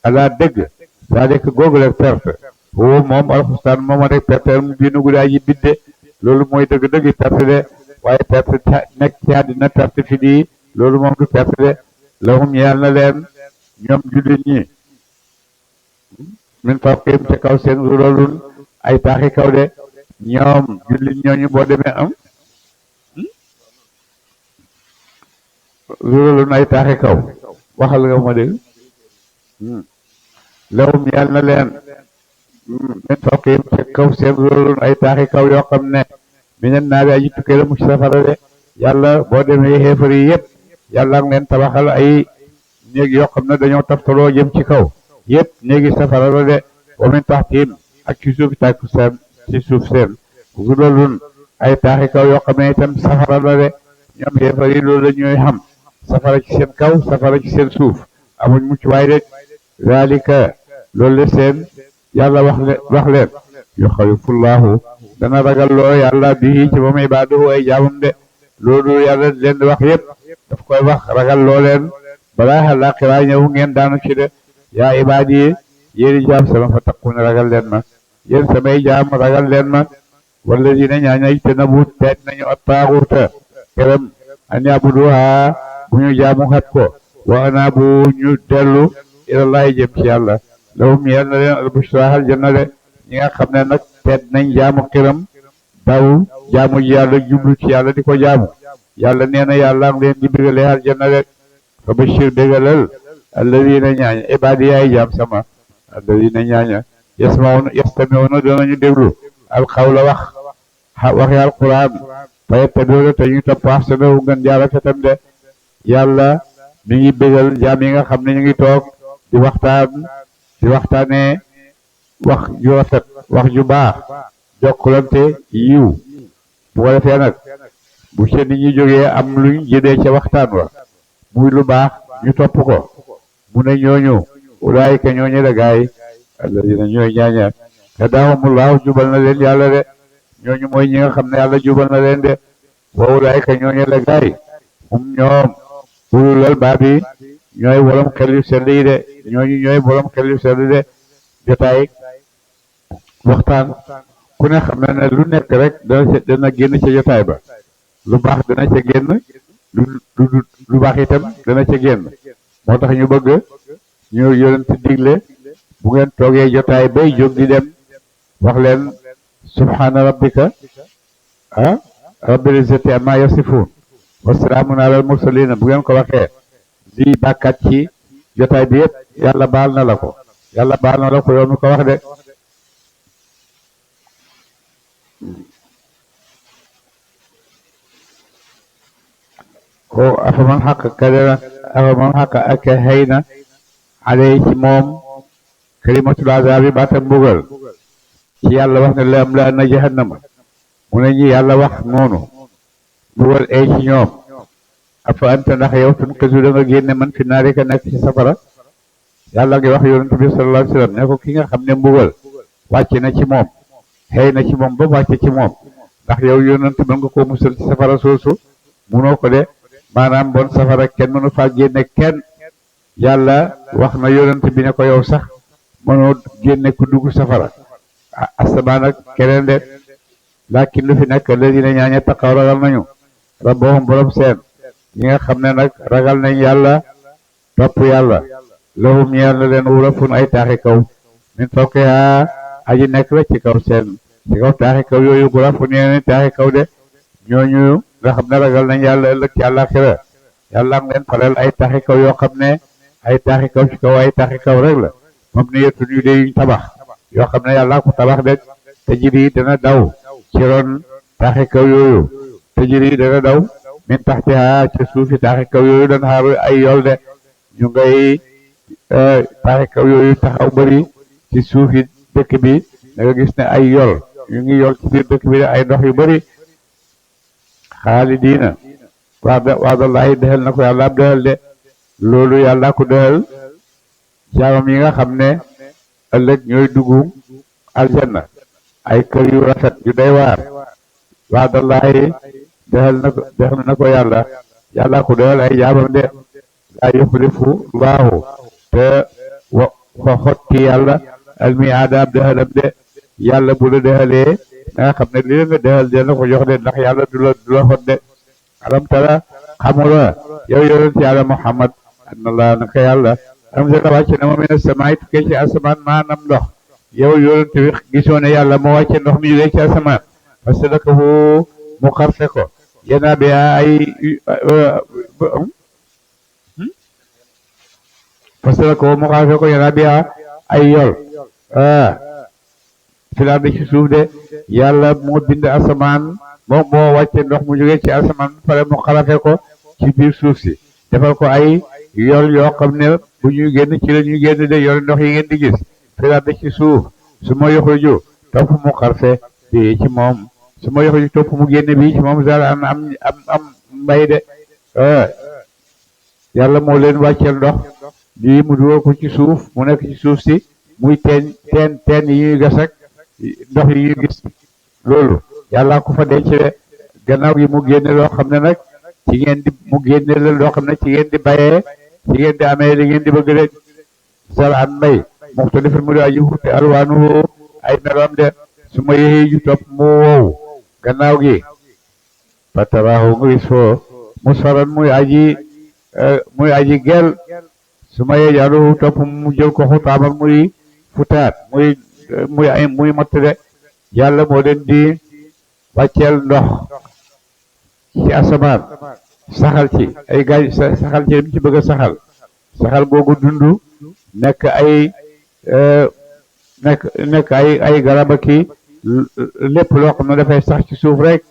ala dëgg saa dekk googu rek perte woo moom alxustaan mooma rek perte mu biinu guddaa ji bidde loolu mooy dëgg-dëgg perte de waaye perte nekk ci àddina perte fi di loolu moom du perte de lahum ñeel na leen ñoom jullit ñi min fawqihim ca kaw seen loolu ay taaxi kaw de ñoom jullit ñooñu boo demee am loolu ay taaxi kaw waxal nga ma dégg lahum ñeel na leen min fawqihim ca kaw seen loolu ay taaxi kaw yoo xam ne minan naari aji tukkee la mu ci safara de yàlla boo demee xeefar yi yëpp yàlla ngi leen tabaxal ay néeg yoo xam ne dañoo taftaloo jëm ci kaw yëpp néegi safara la de wa min taxtihim ak ci suuf tàkku seen ci suuf seen zulalun ay taaxi kaw yoo xam ne itam safara la de ñoom yéefar yi loolu la ñuy xam safara ci seen kaw safara ci seen suuf amuñ mucc waay de zalika loolu la seen yàlla wax leen yuxawifullahu dana ragal loo yàlla bii ci moom ibaadahu ay jaamam de loolu yàlla leen di wax yëpp daf koy wax ragal loo leen balaa àllaaxira ñëw ngeen daanu ci de yaa ibaadi yi yéeni jaam sama fa taquna ragal leen ma yéen samay jaam ragal leen ma wala dina ñaañay te na bu teet nañu attaaxuuta këram an yabuduha bu ñu jaamu xat ko wa ana bu ñu dellu ilallahi jëm ci yàlla lahum yel na leen albushra aljanna de ñi nga xam ne nag teet nañ jaamu këram daw jaamu ji yàlla jublu ci yàlla di ko jaamu yàlla nee na yàlla ngi leen di bégalee aljanna de fa bashir bégalal alladina ñaaña ibaadi yaay jaam sama alladina ñaaña yastamiuna danañu déglu alxawla waxi alquran fa yattabiuna te ñu topp ahsanahu ngën jaara fetam de yàlla mi ngi bégal jaam yi nga xam ne ñu ngi toog di waxtaanee wax ju rafet wax ju baax jokkalante yiw bu ko defee nag bu ci nit ñi jógee am luñ jëlee ca waxtaan wa muy lu baax ñu topp ko mu ne ñooñu ulaayika ñooñu la gaay alladina ñooy ñaaña hadaahumullahu jubal na leen yàlla de ñooñu mooy ñi nga xam ne yàlla jubal na leen de wa ulaayika ñooñu la gaay hum ñoom ulul albaabi ñooy borom xel yu sell yi de ñooñu ñooy borom xel yu sell de jotaay waxtaan ku ne xam na ne lu nekk rek dana génn ca jotaay ba lu baax dana ca génn lu baax itam dana ca génn moo tax ñu bëgg ñu yonent digle bu ngeen toogee jotaay bay jóg di dem wax leen subhaana rabbika rabbil izzati amma yasifun wa salaamun alal mursalin bu ngeen ko waxee di bàkkaat ci jotaay bi yëpp yàlla baal na la ko yow mi ko wax de ko afaman xaq ak xëy na alay ci moom kalimatul azaabi baatam mbugal ci yàlla wax ne la am la na jahannama mu ne ñi yàlla wax noonu mbugal ay ci ñoom afa anta ndax yow tunqisu da nga génne man fi naari ka nekk ci safara yàlla ngi wax yonent bi sallallahu alayhi wa sallam ne ko ki nga xam ne mbugal wàcc na ci moom xëy na ci moom ba wàcc ci moom ndax yow yonent mën nga koo musal ci safara soosu munoo ko de maanaam bon safara kenn mënu faa génne kenn yàlla wax na yonent bi ne ko yow sax mënoo génne ku dugg safara asamaan ak keneen de laakin lu fi nekk alladina ñaaña taqaw ragal nañu rabbahum borom seen ñi nga xam ne nag ragal nañ yàlla topp yàlla lahum ñeel na leen wurafun ay taaxi kaw min fawqiha aji nekk la ci kaw seen ci kaw taaxi kaw yooyu gurafun yeneen taaxi kaw de ñooñu nga xam ne ragal nañ yàlla ëllëg ci àllaaxira yàlla am leen falal ay taaxi kaw yoo xam ne ay taaxi kaw ci kaw ay taaxi kaw rek la moom ni yettu ñu de yuñ tabax yoo xam ne yàlla ko tabax de te jiri dana daw ci ron taaxi kaw yooyu te jiri dana daw min taxtiha ci suufi taaxi kaw yooyu dana xaaru ay yool de ñu ngay taaxi kaw yooyu taxaw bëri ci suufi dëkk bi da nga gis ne ay yool ñu ngi yool ci biir dëkk bi de ay ndox yu bëri xaalidiina waadallaahi dëxal na ko yàlla ab dëxal de loolu yàlla ko dëxal jaamam yi nga xam ne ëllëg ñooy dugg aljanna ay kër yu rafet yu day waar waadallaahi dëxal na ko yàlla ko dëxal ay jaamam de laa yuxlifu laahu te fa xotti yàlla almiaada ab dëxalam de yàlla bu la dëxalee da nga xam ne li la nga dëxal dina ko jox de ndax yàlla du la xot de alam tara xamula yow yonent yàlla Muhammad anna laa naka yàlla anzala wàcce na ma mina samaay tukkee ci asamaan maanaam ndox yow yonent bi gisoo ne yàlla moo wàcce ndox mi jógee ci asamaan fasalakahu mu xarfe ko yana bi ay yol filaar bi ci suuf de yàlla moo bind asamaan moom moo wàcce ndox mu jógee ci asamaan pare mu xarafe ko ci biir suuf si defal ko ay yor yoo xam ne bu ñuy génn ci la ñuy génn de yor ndox yi ngeen di gis filaat ci suuf su ma yoxuju topp mu xarfe bi ci moom su ma yoxuju topp mu génn bi ci moom daal am mbay de yàlla moo leen wàcceel ndox lii mu dugal ko ci suuf mu nekk ci suuf si muy teen yi ñuy gas ak ndox yi ñuy gis loolu yàlla ko fa denc de gannaaw gi mu génne loo xam ne nag ci ngeen di mu génne la loo xam ne ci ngeen di bayee ci ngeen di amee li ngeen di bëgg de sal an mbay muxtalifin mu di aji wuute alwaanuhu ay meloom de su ma yéexee ju topp mu wow gannaaw gi fataraahu nga gis foo musfaran muy aji gel su ma yee jaaluhu topp mu jël ko xutaaman muy futaat muy matt de yàlla moo leen di wàcceel ndox ci asamaan saxal ci ay gaaj saxal ci lim ci bëgg a saxal googu dund nekk ay garab ki lépp loo xam ne dafay sax ci suuf rek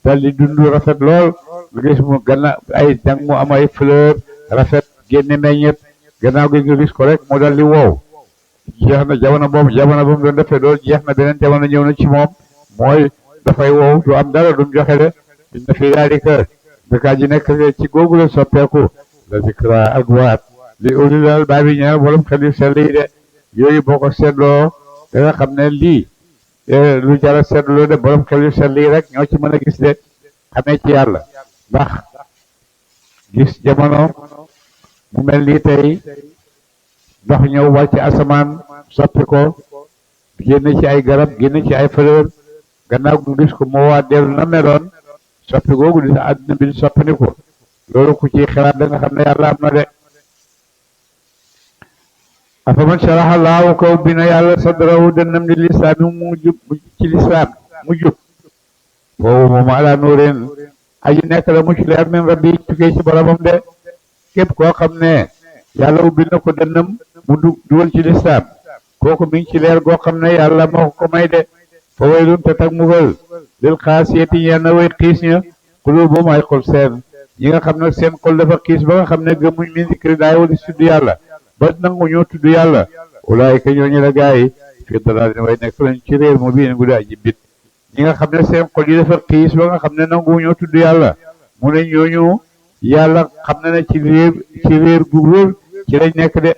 dal di dund rafet lool nga gis mu gannaaw ay dang mu am ay fleur rafet génne meññet gannaaw gi nga gis ko rek mu dal di wow jeex na jamono boobu doon defee loolu jeex na beneen jamono ñëw na ci moom mooy dafay wow du am dara dum joxe de inna fi daalika dëkkaa ji nekk ci googu la soppeeku la zikra ak waat li ulil albaab yi ñaar borom xel yu sell yi de yooyu boo ko seetloo da nga xam ne lii lu jara seetloo de borom xel yu sell yi rek ñoo ci mën a gis de xamee ci yàlla ndax gis jamono mu mel nii tey ndox ñëw wàcc asamaan soppi ko génn ci ay garab génn ci ay fleur gannaaw gu gis ko moo waa dellu na meloon soppi googu di sa àdduna bi di soppani ko loolu ku ci xalaat da nga xam ne yàlla am na de afaman sharaha laahu kaw bi na yàlla sadrahu dënnam li lislaami mu jub ci lislaam mu jub foofu moom ala nuurin aji nekk la mu ci leer min rabbi tukkee ci boromam de képp koo xam ne yàlla ubbil na ko dënnam mu dugal ci lislaam kooku mi ngi ci leer goo xam ne yàlla moo ko may de fa waylun te tag mugal lil xaasiyati yenn way xiis ña quluubuhum ay xol seen ñi nga xam ne seen xol dafa xiis ba nga xam ne gëmuñ min zikri daay wala tudd yàlla ba nangu ñoo tudd yàlla ulaayika ñooñu la gaa yi fii dalaalin way nekk lañ ci réer mu bii gu daa ji bit ñi nga xam ne seen xol yi dafa xiis ba nga xam ne nangu ñoo tudd yàlla mu ne ñooñu yàlla xam na ne ci réer gu wér ci lañ nekk de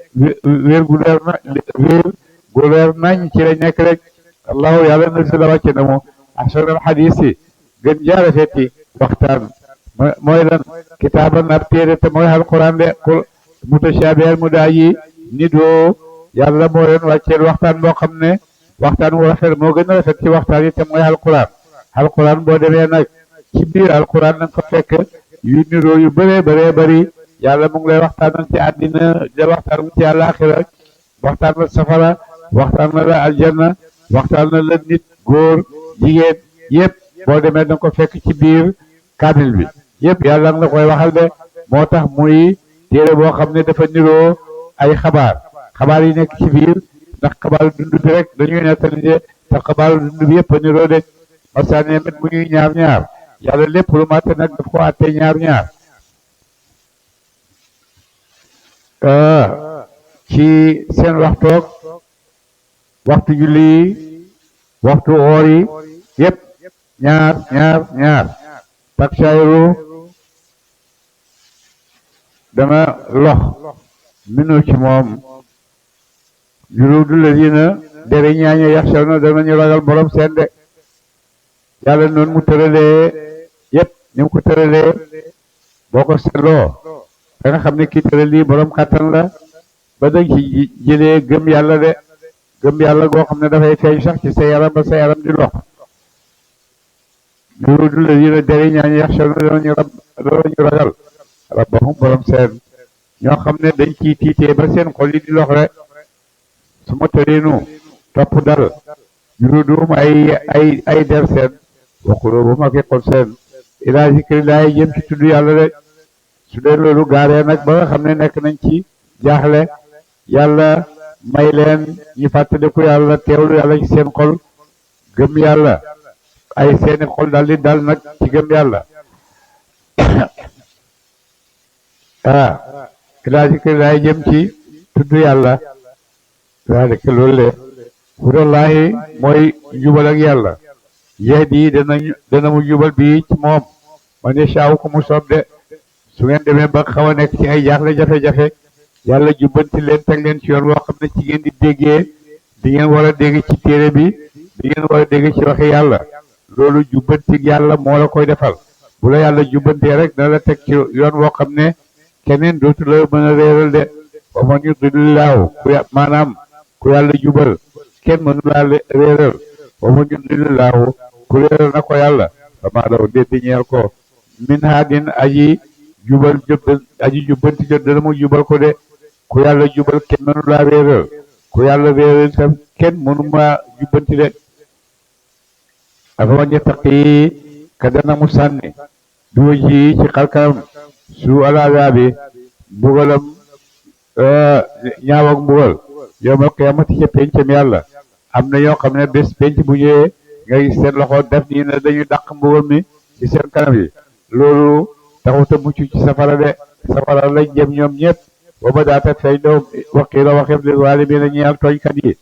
wéer gu leer nañ ci lañ nekk rek allahu yàlla na si la wàcce na mu ahsanal xadiis yi gën jaara feeti waxtaan mooy lan kitaaban ab téere te mooy alquran de mutashaabihan mu daa yi nit doo yàlla moo leen wàcceel waxtaan boo xam ne waxtaan wu rafet moo gën a rafet ci waxtaan yi te mooy alquran boo demee nag ci biir alquran nag fa fekk yu niroo yu bëree bëri yàlla mu ngi lay waxtaanal ci àddina de waxtaan ci àllaaxira waxtaan la safara waxtaan na la aljanna waxtaan na la nit góor jigéen yëpp boo demee danga ko fekk ci biir kaamil bi yëpp yàlla nga koy waxal de moo tax muy téere boo xam ne dafa niroo ay xabaar yi nekk ci biir ndax xabaaru dund bi rek dañuy nettali de te xabaaru dund bi yëpp a niroo de masaane mit mu ñuy ñaar yàlla lépp lu màtte nag daf ko àtte ñaar ci seen waxtu julli yi waxtu oor yi yëpp ñaar taksayru dana lox minu ci moom juluudu ladina dere ñaaña yaxshawna danañu ragal borom seen de yàlla noonu mu tëralee yëpp ni mu ko tëralee boo ko seetloo da nga xam ne kii tëral lii borom kàttan la ba danga ci jëlee gëm yàlla de gëm yàlla goo xam ne dafay feeñ sax ci sa yaram ba sa yaram di lox juluudu ladina dere ñaaña yaxshawna danañu ragal rabbahum borom seen ñoo xam ne dañ ciy tiitee ba seen xol yi di lox rek su ma tëreenu topp dal juluuduhum ay der seen wa quluubuhum ak i xol seen ilaa zikrillahi jëm ci tudd yàlla de su dee loolu gaaree nag ba nga xam ne nekk nañ ci jaaxle yàlla may leen ñu fàttaliku yàlla teewlu yàlla ci seen xol gëm yàlla ay seeni xol dal di dal nag ci gëm yàlla ilaa zikrillahi jëm ci tudd yàlla zaalika loolu le hudallahi mooy jubal ak yàlla yahdi dana mu jubal bii ci moom man yashaaw ko mu soob de su ngeen demee ba xaw a nekk ci ay jaaxle jafe-jafe yàlla jubbanti leen teg leen ci yoon woo xam ne ci ngeen di déggee di ngeen war a dégg ci téere bi di ngeen war a dégg ci waxi yàlla loolu jubbanti yàlla moo la koy defal bu la yàlla jubbantee rek dana la teg ci yoon woo xam ne keneen dootu la mën a réeral de wa man yudlillaahu maanaam ku yàlla jubal kenn mënu laa réeral wa man yudlillaahu ku réeral na ko yàlla famaa lahu déet di ñeel ko min haadin aji jubbanti jot dana mu jubal ko de ku yàlla jubal kenn mënu laa réeral ku yàlla réeral tam kenn mënu maa jubbanti de afa man yattaqi ka dana mu sànni bi wajhi ci xarkanam su alazaabi mbugalam ñaaw ak mbugal yawmal qiyaamati ca pencam yàlla am na ñoo xam ne bés penc bu ñëwee nga gis seen loxo def nii ne dañuy dàq mbugal mi ci seen kanam yi loolu taxut a mucc ci safara de safara lañ jëm ñoom ñëpp ba ba daata feeñ doom waqiila waxeef li zaalimiina ñeel tooñkat yi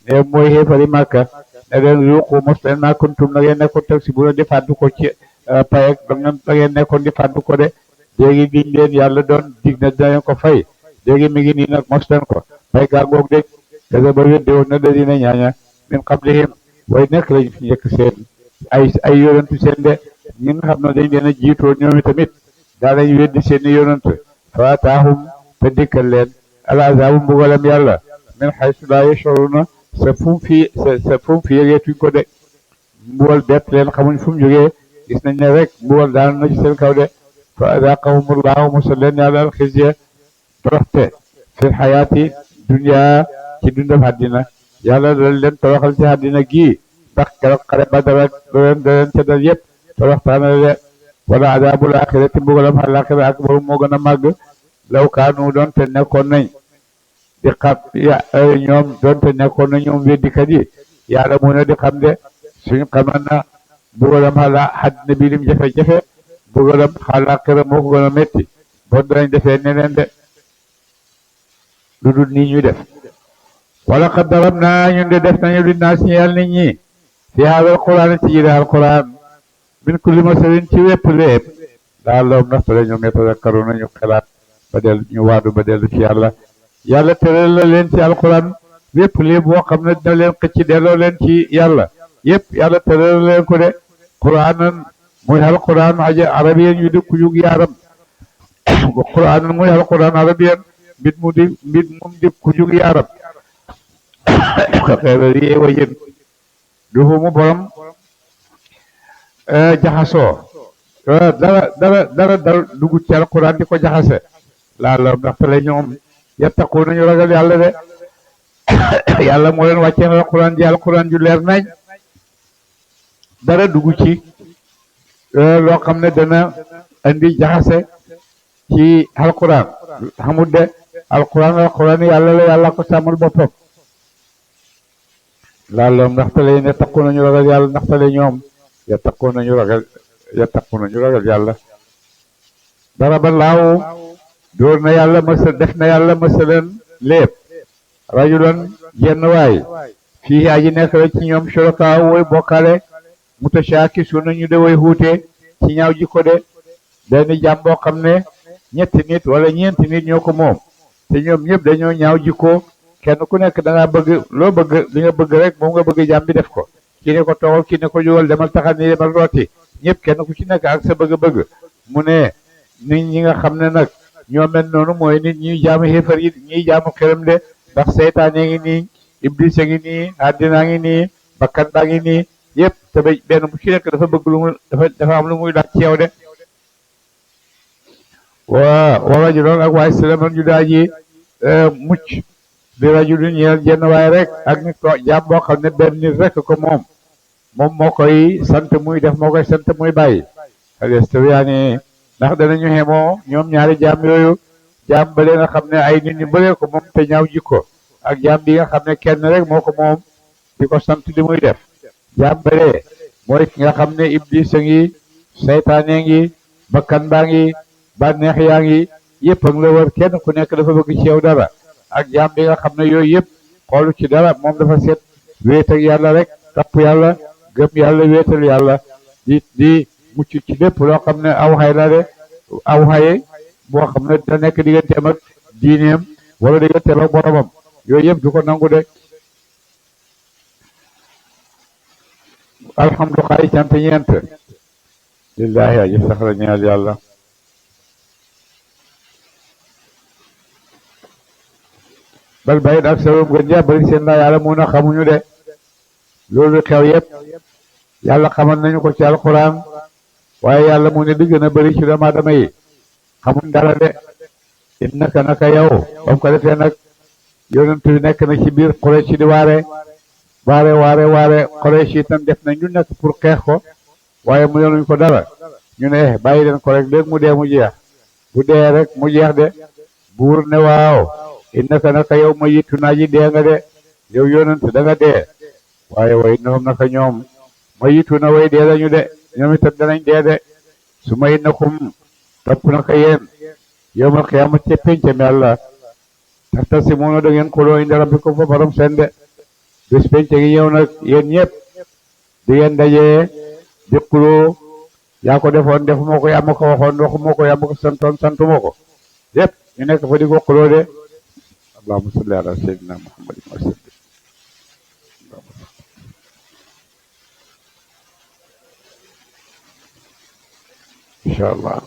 ne mooy xéefari Màkka ne leen yuuqu mos leen maa kuntum na ngeen nekkoon teg si bu di fàddu ko ci payek da ngeen nekkoon di fàddu ko de léegi giñ leen yàlla doon dig na dinañ ko fay léegi mi ngi nii nag mos leen ko fay gàngoog de kaza ba weddi woon na ladina ñaaña min qablihim way nekk lañ fi njëkk seen ay yonantu seen de ñi nga xam ne dañ leen a jiitoo ñoom tamit daa lañ weddi seen i yonantu fa ataahum te dikkal leen al azaabu mbugalam yàlla min haysu laa yash'uruuna sa fu mu fi yëgeetuñ ko de mbugal bett leen xamuñ fu mu jógee gis nañ ne rek mbugal daal na ci seen kaw de fa adaaqahumullaahu musal leen yàlla al xizya toroxte fil xayaati dunya ci dundam àddina yàlla dal leen toroxal ci àddina gii ndax keroog xare Badar ak da leen ca dal yëpp toroxtaana de wala adaabul aaxirati mbugalam àllaaxira akbaru moo gën a màgg law kaanu doon te nekkoon nañ di xam ñoom doon te nekkoon nañ ñoom weddikat yi yàlla mu ne di xam de suñ xaman na mbugalam àddina bi lim jafe-jafe mbugalam àllaaxira moo ko gën a métti bon danañ defee neneen de lu dul nii ñuy def wala qad darabnaa ñun de def nañu linnaasi ñeel nit ñi fi haadal quraan ci jële alquran min kulli masalin ci wépp lépp la'allahum ndax te ñoom yatazakkaruuna ñu xelaat ba dellu ñu waadu ba dellu ci yàlla yàlla tëral la leen ci alquran wépp lépp boo xam ne dina leen xëcc delloo leen ci yàlla yëpp yàlla tëral leen ko de quraanan muy alquran arabiyan yu di ku jug yaaram quraanan muy alquran arabiyan mbit mu di ku jug yaaram xeeral yi wa yéen du mu borom jaxasoo dara dugg ci alquran di ko jaxase laala ndaxte la ñoom yattaqu nañu ragal yàlla de yàlla moo leen wàccee alquran ji alquran ju leer nañ dara dugg ci loo xam ne dana andi jaxase ci alquran xamul de alquran yàlla la yàlla ko sàmmal boppam laala ndaxte la yattaqu nañu ragal yàlla ndaxte la ñoom yattaqu nañu ragal yàlla daraba laahu dóor na yàlla def na yàlla masalan lépp rajulan jenn waay fii aji nekk la ci ñoom shuraka woy bokkaale mutashaakisuuna ñu de way xuute ci ñaaw jikko de benn jàmm boo xam ne ñetti nit wala ñeenti nit ñoo ko moom te ñoom ñëpp dañoo ñaaw jikko kenn ku nekk da ngaa bëgg loo bëgg li nga bëgg rek moom nga bëgg jàmm bi def ko kii ne ko toogal kii ne ko jógal demal taxal ni demal rooti ñëpp kenn ku ci nekk ak sa bëgg-bëgg mu ne nit ñi nga xam ne nag ñoo mel noonu mooy nit ñuy jaamu xéefar yi ñuy jaamu xërëm de ndax seytaane ngi nii iblis a ngi nii àddina ngi nii bakkan baa ngi nii yëpp te benn bu ci nekk dafa bëgg lu mu dafa am lu muy laaj ci yow de wa rajulun ak waaye salaman ju daa ji mucc bi rajulin ñeel jenn waaye rek ak nit ko jaam boo xam ne benn nit rek ko moom moo koy sant muy def moo koy sant muy bàyyi hal yastawiyaani ndax danañu xemoo ñoom ñaari jaam yooyu jaam bale nga xam ne ay nit ñu bëree ko moom te ñaaw jikko ak jaam bi nga xam ne kenn rek moo ko moom di ko sant li muy def jaam bale mooy ki nga xam ne iblis a ngi seytaane ngi bakkan baa ngi bànneex yaa ngi yëpp a ngi la wër kenn ku nekk dafa bëgg ci yow dara ak jaam bi nga xam ne yooyu yëpp xoolu ci dara moom dafa seet wéet ak yàlla rek tapp yàlla gëm yàlla wéetal yàlla di mucc ci lépp loo xam ne aw xay la de aw xaye boo xam ne da nekk digganteem ak diineem wala digganteem ak boromam yooyu yëpp du ko nangu de alhamdulilah cant ñeent lillahi aji sax la ñeel yàlla bal bayit ak sabab gën ja bari seen la yàlla mun a xamuñu de loolu xew yëpp yàlla xamal nañu ko ci alquran waaye yàlla mu ne di gën a bëri ci doomu aadama yi xamuñ dara de innaka naka yow ba mu ko defee nag yonent bi nekk na ci biir Quraysh di waare Quraysh itam def nañ ñu nekk pour xeex ko waaye mu yonuñ ko dara ñu ne bàyyi leen ko rek léegi mu dee mu jeex bu dee rek mu jeex de buur ne waaw innaka naka yow ma yittu naa ji dee nga de yow yonent da nga dee waaye way noom naka ñoom ma yittu na way dee lañu de ñoom itam danañ dee de su ma innakum topp naka yéen yawmal qiyaamati ca péncam yàlla taxtasimuuna da ngeen xuloo inda rabbikum fa borom seen de bés pénc gi ñëw nag yéen ñëpp di ngeen dajee di xuloo yaa ko defoon defuma ko yaa ma ko waxoon waxuma ko yaa ma ko santoon santuma ko yëpp ñu nekk fa di ko xuloo de allahumma salli ala sayyidina muhammadin wa sallim insha allah